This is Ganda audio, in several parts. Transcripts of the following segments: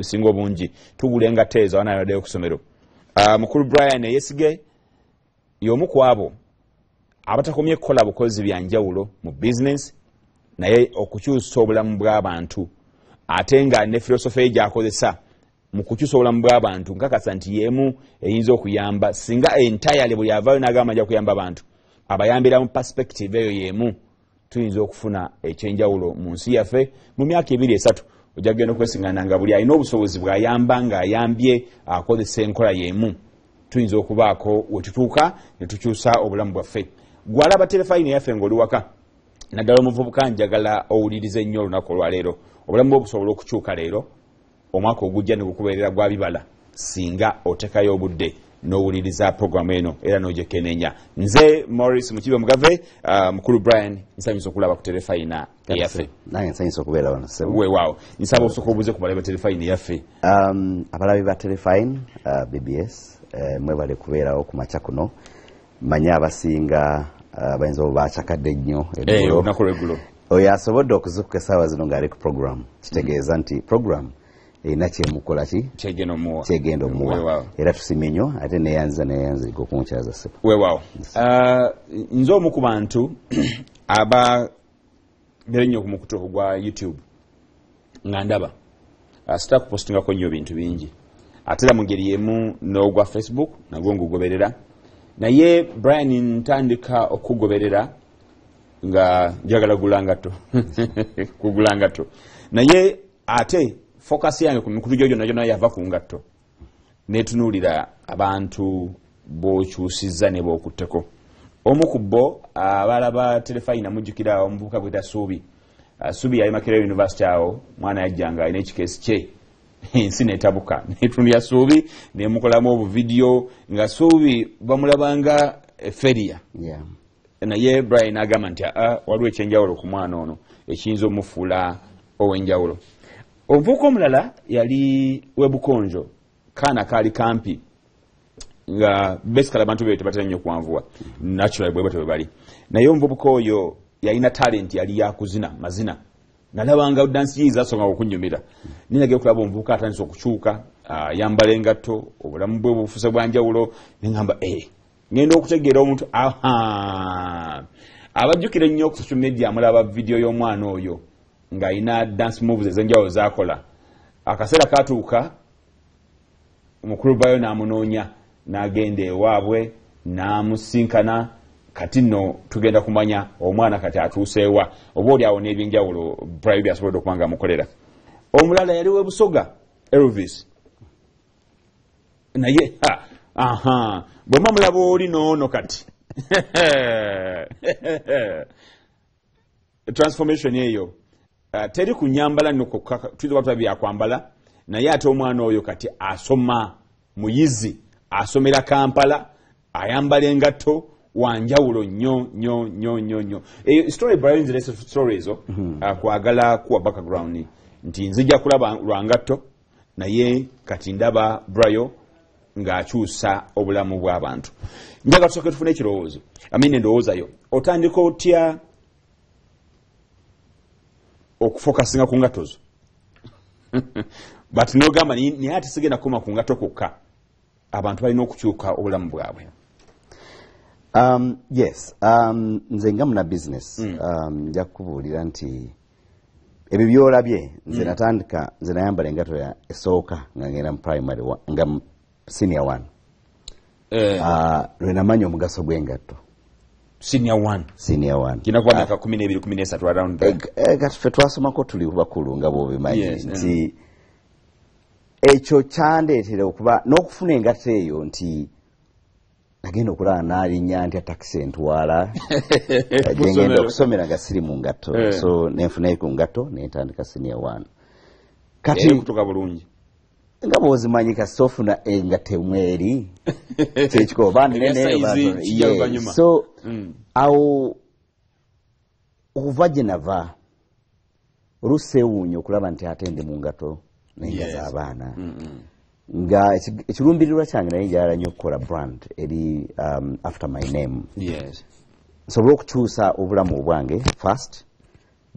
Ebisinga obungi tugula engatto ezo abaana baddeyo ku ssomero. Mukulu Brian Eyesige y'omu ku abo abatakomye kukola bukozi bya njawulo mu bizinensi, naye okukyusa obulamu bw'abantu, ate nga ne filosofe ye gy'akozesa mu kukyusa obulamu bw'abantu nkakasa nti y'emu eyinza okuyamba singa entirely buli avaayo n'agamba ajja kuyamba abantu, abayambira mu perspective eyo y'emu, tuyinza okufuna ekyenjawulo mu nsi yaffe mu myaka 2-3. Ojja kugenda okwesiŋŋana nga buli alina obusobozi bw'ayamba ng'ayambye akozesa enkola y'emu, tuyinza okubaako we tutuuka ne tukyusa obulamu bwaffe. Gwalaba terefayina yaffe ng'oli waka, naddala omuvubuka, njagala owulirize ennyo olunaku olwaleero. Obulamu bwo busobola okukyuka leero, omwaka ogujja ne gukubeerera gwa bibala singa otekayo obudde n'owuliriza programu eno era n'ogyekenneenya. Nze Maurice Mukibe Mugave. Mukulu Brian, nsanyusa okulaba ku terefayina eyaffe. Nange nsanyusa okubeera wano, ssebo. Weewaawo, nsaba osooka obuuze ku balabi ba terefayina eyaffe. Abalabi ba Terefine BBS, mwebale kubeerawo ku makya kuno. Manye abasinga bayinza oba bakyakadde nnyo eggulo. Olunaku lweggulo. Oyo asobodde okuzukuka essaawa zino ng'ali ku program, kitegeeza nti program erina kyemukola ki kyegenda omuwa. Kyegenda omuwa. Weewaawo. Era tusimye nnyo, ate neyanziza neyanziga okunkyaza, ssebo. Weewaawo. Nze omu ku bantu aba beera nnyo ku mukutu ogwa YouTube nga ndaba, sita kupostingako nnyo bintu bingi, ate era mu ngeri y'emu n'ogwa Facebook nagwo ngugoberera, naye Brian ntandika okugoberera nga njagala gula ngatto, kugula ngatto, naye ate focus yange ku mikutu gyo gyonna gyonna yava ku ngatto netunuulira abantu b'okyusizza ne b'okutteko. Omu ku bo abalaba terefayina, mujjukira omuvubuka gweta Suubi. Suubi yali Makerere University awo, mwana yajjanga alina ekikeesi kye, ensi netabuka netunulya Suubi, nemukolamu obuvidiyo nga Suubi bamulabanga failure. Naye Brian agamba nti, "Aa, waliwo ekyenjawulo ku mwana ono ekiyinza omufuula ow'enjawulo." Omuvubuka omulala yali webukonjo, kaana kaali kampi nga basically abantu be tebatera nnyo kwanvuwa, naturally bwe batyo bwe bali, naye omuvubuka oyo yalina talent, yali yakuzina mazina, nalabanga dansi ye zasonga okunyumira. Ninagenda okulaba omuvubuka atandise okukyuka, ayambala engatto, obulamu bwe bufuse bwanjawulo, neŋamba, eh, ngenda okutegeera omuntu. Aha, abajjukira ennyo ku social media mulaba vidiyo y'omwana oyo ng'alina dance moves ez'enjawulo zakola. Akaseera katuuka omukulu bayo n'amunoonya, n'agenda ewaabwe n'amusinkana. Kati nno tugenda kumanya omwana kati atuuseewa, oba oli awo n'ebyenjawulo Brian byasobodde okuba nga amukolera. Omulala yali webusoga, Elvis, naye aha, bwemba mulaba oli noono kati transformation eyo teri kunyambala nno kwokka, tuyinza okuba byakwambala, naye ate omwana oyo kati asoma, muyizi, asomera Kampala, ayambala engatto, wanjawulo nnyo nnyo nnyo nnyo nnyo. Eyo story, Brian, nzirese story ezo kwagala kuwa background nti nzija kulaba lwa ngatto, naye kati ndaba Brayo ng'akyusa obulamu bw'abantu. Njagala tusooke tufune ekirowoozo, amini endowoozayo, otandika otya okufokasinga ku ngatto zo, but nogamba naye ate sigenda kukoma ku ngatto kwokka, abantu balina okukyuka obulamu bwabwe? Yes, nze nga muna business, nja kukubuulira nti ebyo byolabye nze natandika, nze nayambala engatto ya esooka nga ngenda mu primary nga mu senior one. Lwe namanya omugaso gw'engatto. Senior one? Senior one. Kina kuba myaka 12, 13, around there. Kati ffe twasomako tuli bakulu nga bw'obimanyi nti ekyo kyandeetera okuba n'okufuna engatto eyo, nti nagenda okulaba naalinnya ntya takisi entwala gyengenda okusomera nga siri mu ngatto. So nenfunayo ku ngatto nentandika senior one. Kati kutuka bulungi. Nga bw'ozimanyi, kasita ofuna engatto emwe eri kyekikoba. Ebya size kijja luvannyuma. So awo okuva gye nava, oluusi seewuunya okulaba nti ate ndi mu ngatto naye nga z'abaana, nga ekirumbirirwa kyange, naye njagala nnyo okukola brand eri after my name, nsobole okukyusa obulamu obwange first,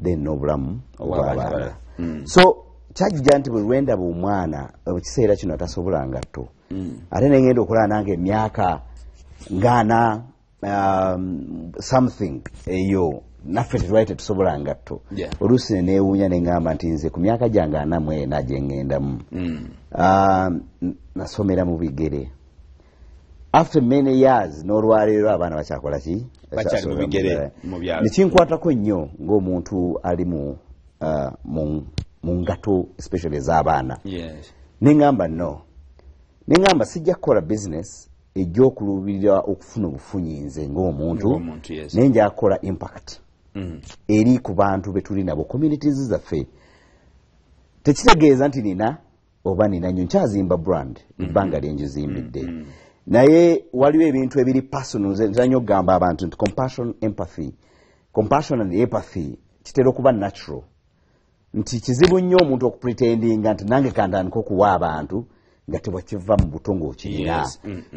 then n'obulamu obw'abaana obw'abaana. Abalala. So Kyajja nti bwe lwendaba omwana mu kiseera kino atasobola ngatto, ate nengenda okulaba nange emyaka ngaana something eyo naffe tetwali tetusobola ngatto. Oluusi ne neewuunya ne ŋŋamba nti nze ku myaka gyange 44 gye ŋŋendamu, nasomera mu bigere. After many years n'olwaleero abaana bakyakola ki? Bakyali mu bigere mu byalo. Nekinkwatako nnyo ng'omuntu ali mu ngato, especially ez'abaana. Neŋŋamba no, neŋŋamba sijja kukola business ejja okuluubirira okufuna obufunyi nze ng'omuntu, Ng'omuntu, yes. naye nja kukola impact eri ku bantu be tuli nabo, communities zaffe. Tekitegeeza nti nina oba nina nnyo, nkyazimba brand ebbanga lyengizimbidde, naye waliwo ebintu ebiri personal. Nze ntera nnyo okugamba abantu nti compassion, empathy, compassion and empathy kitera okuba natural, nti kizibu nnyo omuntu okupretendinga nti nange kantandika okuwa abantu nga tewakiva mu buto ng'okirina.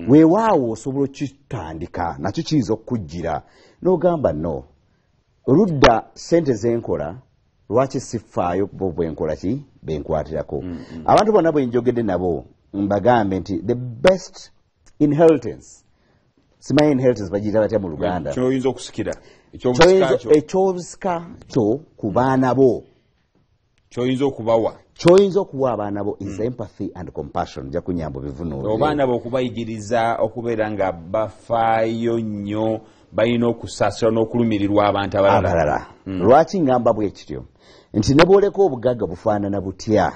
Weewaawo osobola okitandika nakyo, kiyinza okukujjira n'ogamba no oludda sente zenkola, lwaki sifaayo bo bwenkola ki benkwatirako. Abantu bonna bwe njogedde nabo mbagambe nti the best inheritance, simanyi inheritance bagiyita batya mu Luganda? Kyoyinza okusikira, ekyobusika kyo. Ekyobusika kyo ku baana bo. Kyoyinza okubawa. Kyoyinza okuwa abaana bo is empathy and compassion. Nja kunyamba obivunuulire. Abaana bo okubayigiriza okubeera nga bafaayo nnyo, balina okusaasira n'okulumirirwa abantu abalala. Abalala. Lwaki ngamba bwe kityo? Nti ne bwoleka obugagga bufaanana butya,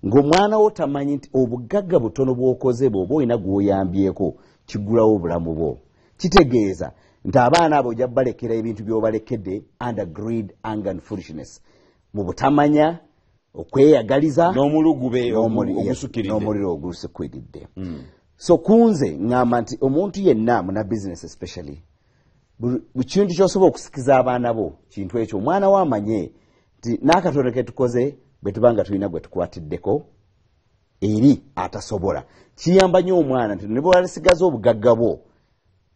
ng'omwana wo tamanyi nti obugagga butono bw'okoze, bw'oba olina gw'oyambyeko, kiggulawo obulamu bwo. Kitegeeza nti abaana abo ojja balekera ebintu by'obalekedde under greed, anger and foolishness, mu butamanya, okweyagaliza n'omulugube Yes, ogusukiridde. N'omuliro ogusukiridde. So kunze ŋŋamba nti omuntu yenna muna business especially, buli kintu kyosobola okusikiza abaana bo, kintu ekyo omwana we amanye nti n'akatono ke tukoze bwe tuba nga tulina gwe tukwatiddeko eri atasobola, kiyamba nnyo omwana nti ne bwalisigaza obugagga bwo,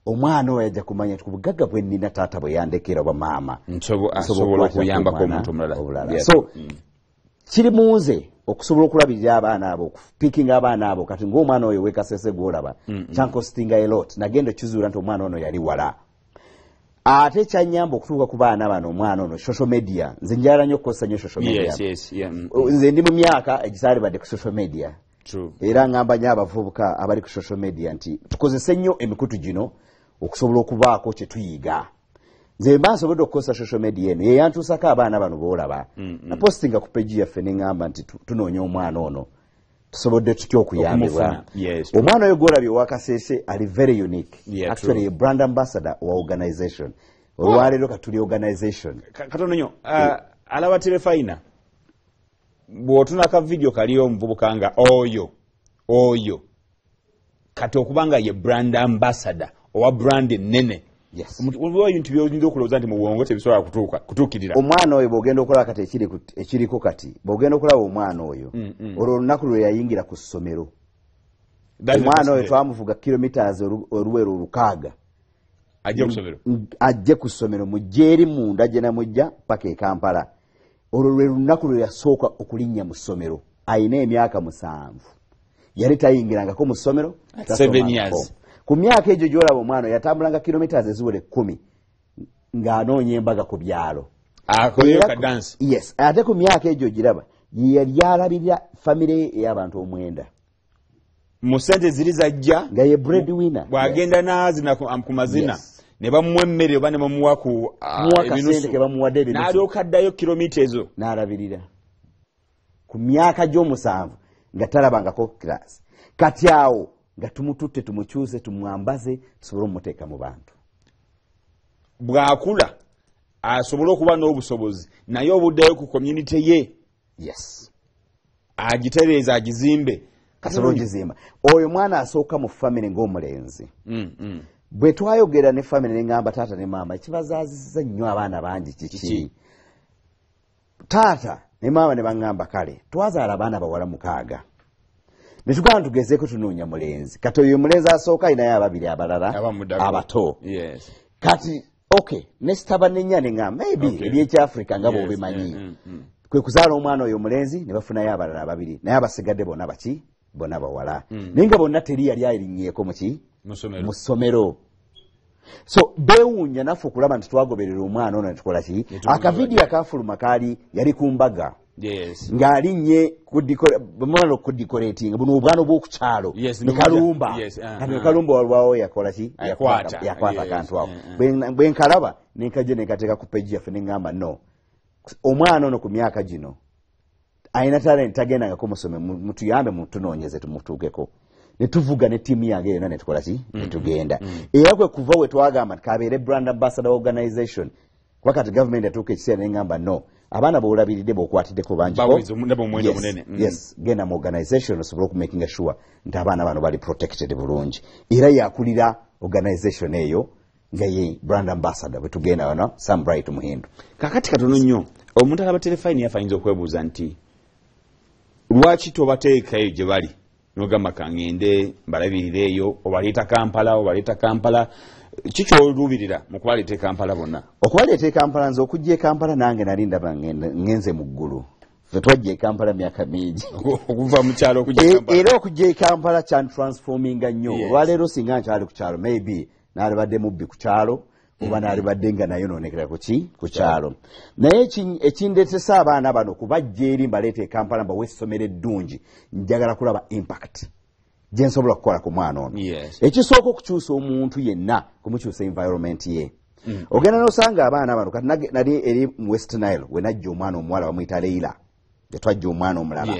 omwana oyo ajja kumanya nti ku bugagga bwe nnina, taata bwe yandekera oba maama, Nsobo- nsobola asobola okukwatira ku okuyambako mwana omuntu omulala. Obulala. So kiri mu nze okusobola okulabirira abaana abo, okupikinga abaana abo. Kati ng'omwana oyo wekasese gwolaba, kyancostinga a lot. Nagenda okizuula nti omwana ono yali wala, ate kyanyamba okutuuka ku baana bano, omwana ono, social media. Nze njagala nnyo okukozesa nnyo social media. Nze ndi mu myaka egisaalibadde ku social media. Era ngamba nnyo abavubuka abali ku social media nti tukozese nnyo emikutu gino okusobola okubaako kye tuyiga. Nze mba nsobodde okukozesa social media eno, yeyantuusako abaana bano boolaba. Napostinga ku page yaffe neŋŋamba nti tunoonya omwana ono, tusobodde tutya okuyambibwa? Okumufuna. Omwana oyo gwolabye owakasese ali very unique. Actually, ye brand ambassador wa organization. Olwaleero katuli organization. Katono nnyo. Alaba terefayina bw'otuna ka video kaliyo omuvubuka nga oyo oyo, kati okuba nga ye brand ambassador owa brand ennene. Waliwo ebintu byoyinza okulowooza nti mu bwongo tebisobola kutuukirira. Omwana oyo bwogenda okulaba kati ekiriko kati, bwogenda okulaba omwana oyo, olwo olunaku lwe yayingira ku ssomero. That is the Omwana first oyo day. twamuvuga kilometers oluwero 600. Ajja ku ssomero. Ajje ku ssomero, mujje eri munda gye namujja paka e Kampala. Olwo lwe lunaku lwe yasooka okulinnya mu ssomero. Ayina emyaka 7, yali tayingirangako mu ssomero. At 7 Tasomangako. years. Ku myaka egyo gyolaba omwana oyo yatambulanga kilometers eziwera 10 ng'anoonya embaga ku byalo. Akoleyo Era ka dance. Yes, ate ku myaka egyo giraba yali alabirira famire ye ey'abantu 9. Mu sente ziri zajja nga ye bread winner. Bw'agenda n'azina ku mazina, ne bamuwa emmere oba ne bamuwa ku Muwa kasente ebinusu. ke bamuwadde, ebinusu. N'alyoka addayo kilomita ezo. N'alabirira ku myaka gy'omusanvu nga talabangako class. Kati awo nga tumututte, tumukyuse, tumwambaze, tusobole omumuteeka mu bantu. Bw'akula asobole okuba n'obusobozi naye obuddayo ku community ye. Agitereeza, agizimbe. Asobole ogizimba. Oyo mwana asooka mu famire ng'omulenzi. Bwe twayogera ne famire, neŋŋamba taata ne maama, kibazaazizza nnyo abaana bangi kiki? Kiki? Taata ne maama ne baŋŋamba, kale twazaala abaana bawala 6, ne tugamba tugezeeko tunoonya mulenzi. Kati oyo omulenzi asooka alinayo ababiri abalala Abamuddako. abato. Kati okay, nesitaba nenya neŋŋamba maybe ebyekyafrika nga bw'obimanyi. Kwe kuzaala omwana oyo omulenzi, ne bafunayo abalala babiri, naye abasigadde bonna baki? Bonna bawala. Naye nga bonna teri yali alinnyeeko muki? Mu ssomero. So beewuunya naffe okulaba nti twagoberera omwana ono netukola ki? Akavidiyo akafuluma kaali yali ku mbaga. Ng'alinnye bamala okudecoratinga buno obwana obw'oku kyalo, ne kalumba. Kati ne kalumba, walwawo yakola ki? Yakwata akantu ako. Bwe nkalaba nenkajja nenkateeka ku page yaffe, neŋŋamba, no, omwana ono ku myaka gino alina talent, tagendangako musome, mutuyambe mutunoonyeze tumutuukeko. Netuvuga ne ttiimu yange yonna netukola ki? Netugenda. Era kwe kuva we twagamba nti kabeere brand ambassador organization, kuba kati gavumenti yatuuka ekiseera neŋŋamba, no, abaana b'olabiridde b'okwatiddeko bangiko, yes, genda mu organization osobole okumakinga sure nti abaana bano bali protected bulungi. Era yakulira organization eyo nga ye brand ambassador bwe tugenda wano, Sam Bright Muhindu. Kakati katono nnyo, omuntu alaba Terefayina yaffe ayinza okwebuuza nti lwaki tobateekayo gye bali nogamba kaŋŋende mbalabirire eyo, obaleeta Kampala, obaleeta Kampala? Kikyoluubirira mu kubaleeta e Kampala bonna? Okubaleeta e Kampala, nze okujja e Kampala nange nali ndaba ŋŋenze mu ggulu. Fe twajja e Kampala myaka mingi. Okuva mu kyalo okujja e, era okujja e Kampala kyantransforminga nnyo. Olwaleero singa nkyali ku kyalo, maybe naalibadde mubbi ku kyalo, oba naalibadde nga nayo nonekera kuki ku kyalo. Naye ekindeetesa abaana bano kubajja eri mbaleeta e Kampala mbawe essomero eddungi, njagala kulaba impact gyensobola kukola ku mwana ono. Ekisooka okukyusa omuntu yenna kumukyusa environment ye. Ogenda nosanga abaana bano kati nali eri mu West Nile wenajja omwana omuwala bamuyita Leila, tetwajja omwana omulala.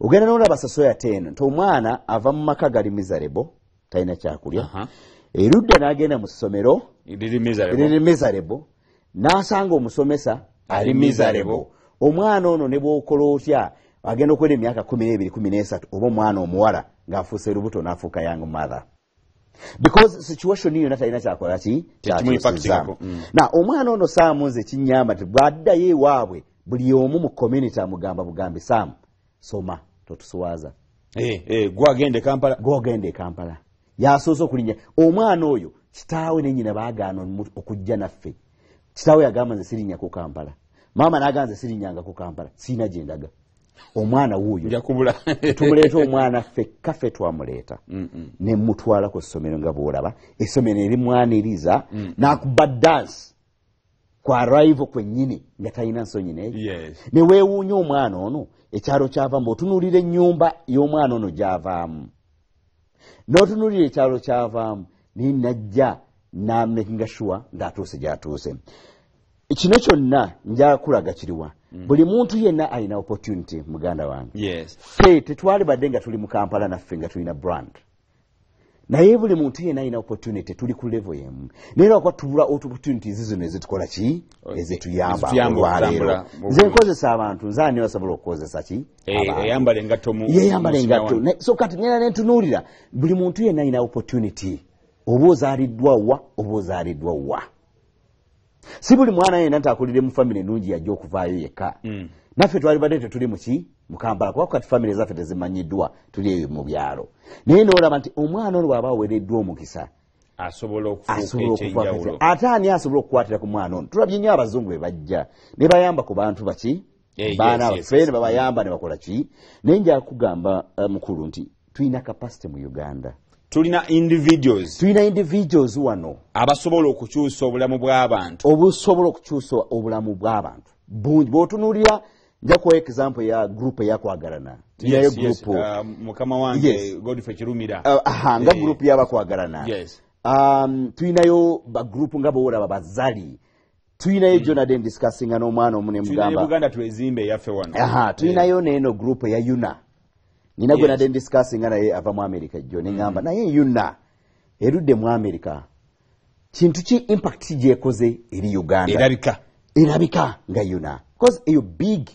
Ogenda nolaba society eno nti omwana ava mu maka gali miserable, talina kyakulya, erudda n'agenda mu ssomero liri miserable, n'asanga omusomesa ali miserable. Omwana ono ne bwokola otya, agenda okwera emyaka 12, 13, oba omwana omuwala ng'afuuse lubuto n'afuuka young mother, because situation yonna talina kyakola ki kyakyusizaamu. Na omwana ono Saamu, nze kinyamba nti bw'addayo ewaabwe, buli omu mu community amugamba bugambi, "Saamu, soma, totuswaza." Eh, eh, gwagenda e Kampala. Gwogenda e Kampala. Yasoose okulinnya omwana oyo, kitaawe ne nnyina baagaana okujja naffe. Kitaawe yagamba, "Nze sirinnyako Kampala." Maama n'agamba, "Nze sirinnyangako Kampala, siina gye ndaga." Omwana wuuyo. Njakubula. Tumuleeta omwana ffekka, ffe twamuleeta nemutwala ku ssomero. Nga bwolaba essomero erimwaniriza, n'akuba dance ku arrival kwennyini nga talina nsonyi neyo. Neweewuunya omwana ono ekyalo kyavamu, otunuulira ennyumba y'omwana ono gyavaamu, n'otunuulira ekyalo kyavaamu, naye najja namakinga sure ng'atuuse gyatuuse. Kino kyonna njakulaga kiriwa. Buli muntu yenna alina opportunity, muganda wange. Ffe tetwali badde nga tuli mu Kampala naffe nga tulina brand, naye buli muntu yenna alina opportunity, tuli ku level yemu, naye lwakuba tubula opportunities zino ezitukola ki, ezituyamba. Ezituyamba olwaleero okutambula. Nze nkozesa abantu, nze ani basobola okukozesa ki? Eh, Abantu. Eyambala engatto mu Yeyambala mu engatto. siniya one. So kati ngenda nentunuulira buli muntu yenna alina opportunity, oba ozaaliddwa wa, oba ozaaliddwa wa. Si buli mwana yenna nti akulire mu famire ennungi yajja okuvaayo yekka. Naffe twalibadde tetuli muki mu Kampala, kuba kati famire zaffe tezimanyiddwa, tuli eyo mu byalo, naye noolaba nti omwana ono bw'aba aweereddwa omukisa asobola okufuuka asobola okufuuka ekyenjawulo. Ate ani asobola okukwatira ku mwana ono? Tulabye nnyo abazungu be bajja ne bayamba ku bantu baki, baana baffe, ne babayamba ne bakola ki. Naye nja kugamba mukulu nti tulina capacity mu Uganda. Tulina individuals. Tulina individuals wano abasobola okukyusa obulamu bw'abantu. Obusobola okukyusa obulamu bw'abantu bungi. Bw'otunuulira, nja kuwa example ya group eyakwagalana. Tulinayo group Mukama wange Godfrey Kirumira. Aha, nga group y'abakwagalana. Tulinayo bagroup nga bwolaba bazali, tulinayo Jonathan discussinga n'omwana omu Tulina ne nemugamba Buganda Twezimbe eyaffe wano. Aha, tulinayo neeno group eya UNA, nina gwe nadde discussinga naye ava mu America jjo, neŋŋamba naye UNA erudde mu America, kintu ki, impact ki gyekoze eri Uganda? Erabika. Erabika nga UNA, cause eyo big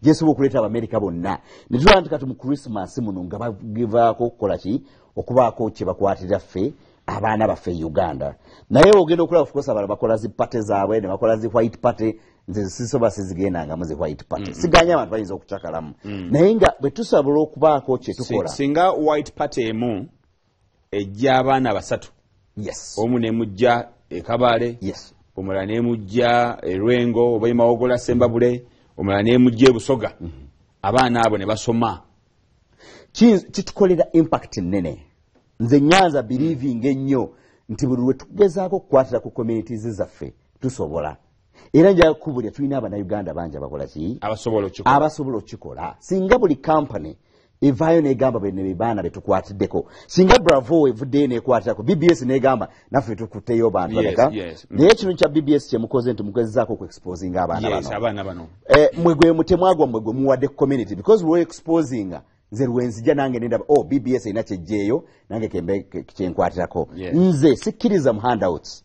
gyesobola okuleeta Abamerika bonna netulaba nti kati mu Christmas muno nga bagevaako okukola ki, okubaako kye bakwatira ffe abaana baffe e Uganda. Naye ogenda okulaba, of course, abalala bakola zi party zaabwe ne bakola zi white party. Nze sisoba sizigendangamu zi white party, siganya abantu bayinza okucakalamu, naye nga bwe tusobola okubaako kye tukola. Singa white party emu ejja abaana basatu, omu nemujja e Kabale, omulala nemujja Erwengo oba Emawogola Sembabule, Omulala nemujja ebusoga. Abaana abo ne basoma. Kitukolera impact nnene. Nze nyanza believing ennyo nti buli lwe tugezaako okukwatira ku communities zaffe tusobola. Era njagala kukubulira tulina Abannayuganda bangi abakola ki? Abasobola okukikola. Singa buli company evaayo negamba bene baana betukwatiddeko, singa Bravo evuddeyo nekwatirako, BBS negamba naffe tukutteyo bantu bameka. Naye kino kya BBS kyemukoze nti mugezaako okuexposinga abaana bano. Mwe gwe mutemwagwa mwe gwe muwadde community, because we're exposinga nze lwenzija nange nendaba oh BBS erina kyejjeeyo nange kembe kyenkwatirako. Nze sikkiriza mu handouts.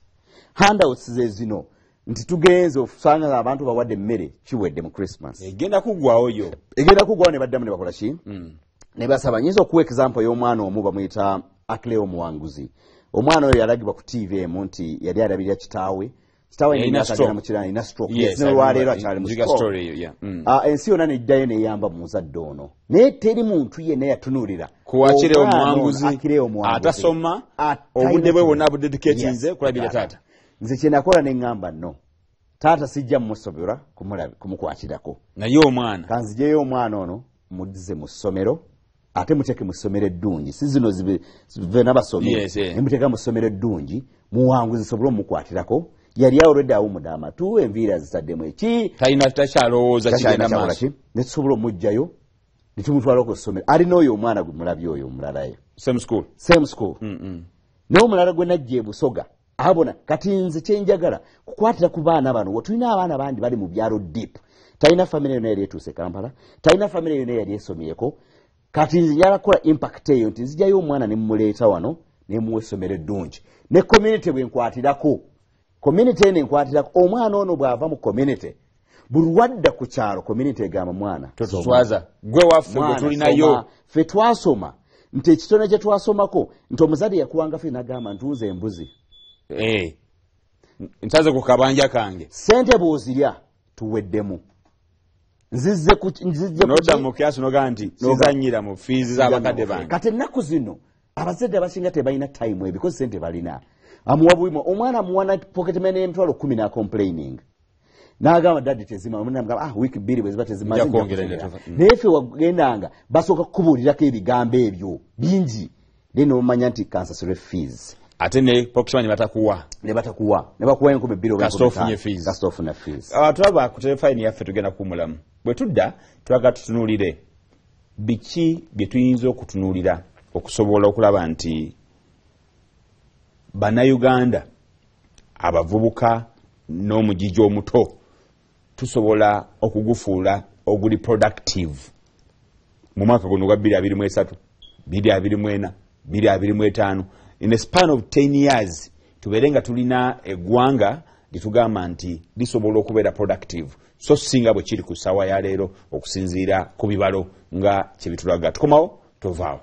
Handouts ze zino nti tugenze okusanga abantu bawadde emmere kiwedde mu Christmas. Egenda kuggwawo yo. Egenda kuggwawo ne baddamu ne bakola ki? Ne basaba. Nyinza okuwa example y'omwana omu bamuyita Akleo Muwanguzi. Omwana oyo yalagibwa ku TV emu nti yali alabirira kitaawe. Kitaawe yalina stroke. Yes, n'olwaleero akyali mu stroke. Ensi yonna neddayo neyamba muzadde ono. Naye teri muntu yenna yatunuulira. Ku Akileo Muwanguzi atasoma obudde bwe bwonna abudedicatinze kulabirira taata. Nze kye nakola ne ŋŋamba nno taata sijja mmusobola kumukwatirako. Naye omwana. Kanzijeyo omwana ono muddize mu ssomero ate muteeke mu ssomero eddungi. Si zino zive basome. Ne muteeka mu ssomero eddungi Muwanguzi nsobole omukwatirako. Yali already awumudde amatu, enviiri azitaddemu eki. Talina takyalowooza kigenda maaso. Ne tusobola omuggyayo ne tumutwala ku ssomero. Alina oyo omwana gwe mulabye oyo omulalayo. Same school. Same school. Naye omulala gwe najja e Busoga. Abona kati nze kyenjagala kukwatira ku baana bano. Tulina abaana bandi bali mu byalo deep. Talina family yonna yali etuuse Kampala, talina family yonna yali esomyeko. Kati nze njagala kukola impact eyo nti nzijayo omwana ne mmuleeta wano ne muwa essomero eddungi. Ne community bwe nkwatirako. Community eno enkwatirako. Omwana ono bw'ava mu community, buli lwadda ku kyalo community egamba mwana totuswaza, gwe waffe gwe tulinayo. Ffe twasoma nti ekitone kye twasomako nti omuzadde yakuwanga ffe n'agamba ntuuze embuzi. Nsaze ku kabanja kange. Ssente bw'ozirya tuweddemu. Nzizze ku nodda mu kiasi n'ogamba nti sizannyira mu fiizi z'abakadde bange. Kati ennaku zino abazadde abasinga tebalina time eyo because ssente balina. Amuwa bwimo omwana amuwa na pocket money emitwalo 10 na complaining. N'agamba daddy tezima, omwana amugamba week 2 bwe ziba tezimaze. Naye ffe wagendanga basooka kukubuulirako ebigambo ebyo bingi. Then omanya nti kansasule fees. Ate ne pocket money batakuwa. Ne batakuwa. Ne bakuwa enkumi bbiri oba kasita ofunye fees. Kasita ofuna fees. Tulaba ku telefayini yaffe tugenda kuwummulamu. Bwe tudda twagala tutunuulire biki bye tuyinza okutunuulira okusobola okulaba nti Bannayuganda abavubuka n'omugigi omuto tusobola okugufuula oguli productive mu mwaka guno gwa 2023, 2024, 2025. In a span of 10 years tubeere nga tulina eggwanga litugamba nti lisobola okubeera productive, so singa bwe kiri ku ssaawa ya leero okusinziira ku bibalo nga kye bitulaga. Tukomawo tovaawo.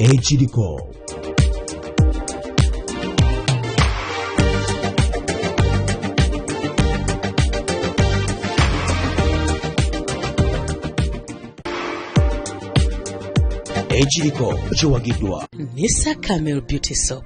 Ekiriko ekiriko kiwagiddwa Nisa Camel Beauty Soap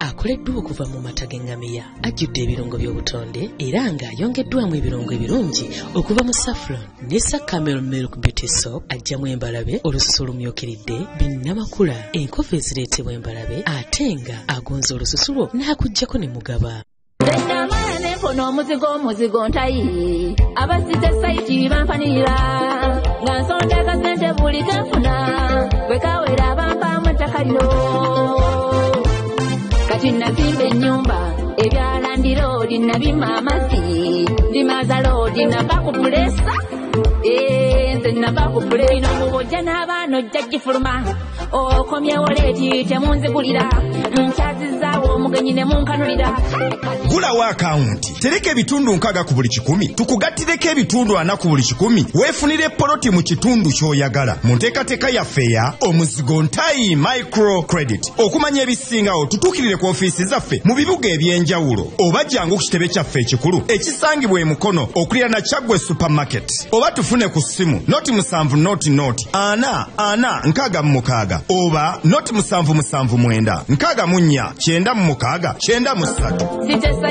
akoleddwa okuva mu mata g'eŋŋamiya, ajjudde ebirungo by'obutonde era nga ayongeddwamu ebirungo ebirungi okuva mu saffron. Nisa Camel Milk Beauty Soap ajjamu embalabe, olususu olumyukiridde, binnamakula, enkovu ezireetebwa embalabe, ate nga agonza olususu lwo n'akuggyako ne mugaba. Namala nenfuna omuzigo ntayi abasite saiti bampanirira nga nsonda akasente buli kenfuna bwe kawera bampaamu ettaka lino. Kati nazimba ennyumba ebyalandiroodi nabima amazzi ndimaza loodi nava ku pulesa nze nava ku pulesa ino mubojja n'abaana ojja gifuluma okomyewo leeti temunzigulira nkyazizaawo omugenyi ne munkanulira. Gulawo akawunti Tereka ebitundu 60 ku buli 100, tukugattireko ebitundu 40 ku buli 100, weefunire poloti mu kitundu ky'oyagala. Mu nteekateeka yaffe eya Omuzigo Ntayi Micro Credit. Okumanya ebisingawo tutuukirire ku ofiisi zaffe mu bibuga eby'enjawulo, oba jangu ku kitebe kyaffe ekikulu ekisangibwa e Mukono okuliraana Kyaggwe Supermarket, oba tufune ku ssimu 0 7 0 0 4 4 66 oba 0 7 7 9 64 96 93.